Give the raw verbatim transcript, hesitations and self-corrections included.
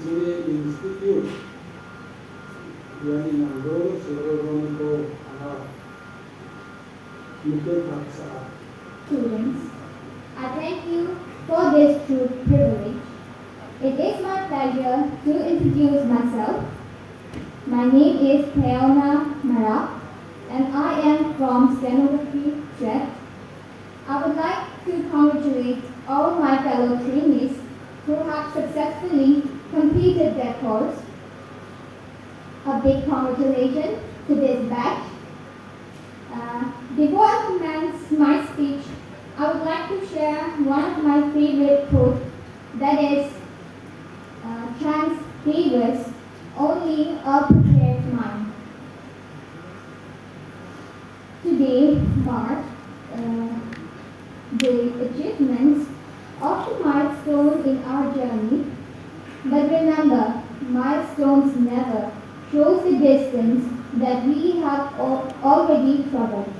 Jingïainstitute ïa i nongdon Sir Roniko Hana. Mukul Haksa. Students, I thank you for this true privilege. It is my pleasure to introduce myself. My name is Peona Marak and I am from Stenography Trep. I would like to congratulate all my fellow trainees who have successfully completed their course. A big congratulations to this batch. Uh, before I commence my speech, I would like to share one of my favorite quotes, that is, uh, "Chance favors only a prepared mind." Today marks, uh, the achievements of the milestone in our journey. But remember, milestones never shows the distance that we have al- already traveled.